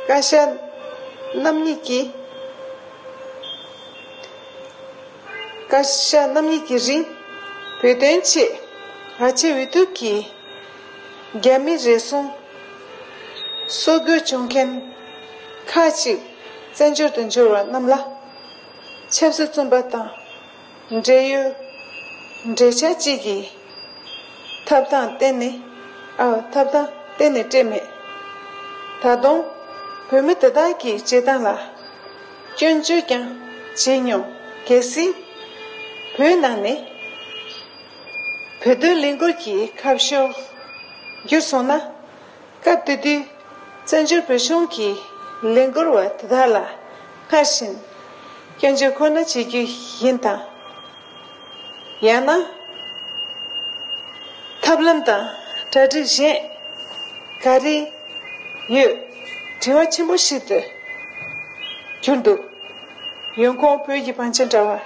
བཀའ་ཤག་རྣམ་གཉིས་ཀྱིས། བཀའ་ཤག་རྣམ་གཉིས་ཀྱི་རིང་བོད་དོན་ཆེད་གལ་ཆེ་འུ་ཐུག་གིས་རྒྱ་མི་རེ་ཟུང་སྲོག་བློས་བྱུང་མཁན་ཁག་ཅིག་བཙན་བྱོལ་དུ་འབྱོར་བ་རྣམས་ལ་ཆབ་སྲིད་བཙོན་པ་དང་འབྲེལ་ཡོད་འབྲེལ་ཆགས་བཅས་ཀྱི་ཐབས་དང་བསྟུན་ནས། ཨ། ཐབས་དང་བསྟུན་ནས་སྤྲད་མེད། ད་དུང་བོད་མི་དེ་དག་གི་བྱེད་སྟངས་ལ་སྐྱོན་བརྗོད་ཀྱང་བྱས་མྱོང་། གལ་སྲིད་བོད་ནང་ནས་བོད་དོན་ལས་འགུལ་གྱི་ཁ་ཕྱོགས་བསྒྱུར་སོང་ན། སྐབས་དེ་དུས་བཙན་བྱོལ་བོད་གཞུང་གི་ལས་འགུལ་བ་དེ་དག་ལ་སྔར་བཞིན་སྐྱོན་བརྗོད་ཁོ་ན་བྱེད་རྒྱུ་ཡིན་དང་། ཡང་ན། ཐབས་ལམ་དང་གྲ་སྒྲིག་གཞན་ག་རེ་ཡོད། དྲི་བ་ཆེན་པོ་ཞིག་ཏུ་གྱུར་འདུག་ཡོང་ཁུངས་བོད་ཀྱི་བང་ཆེན་དྲ་བ།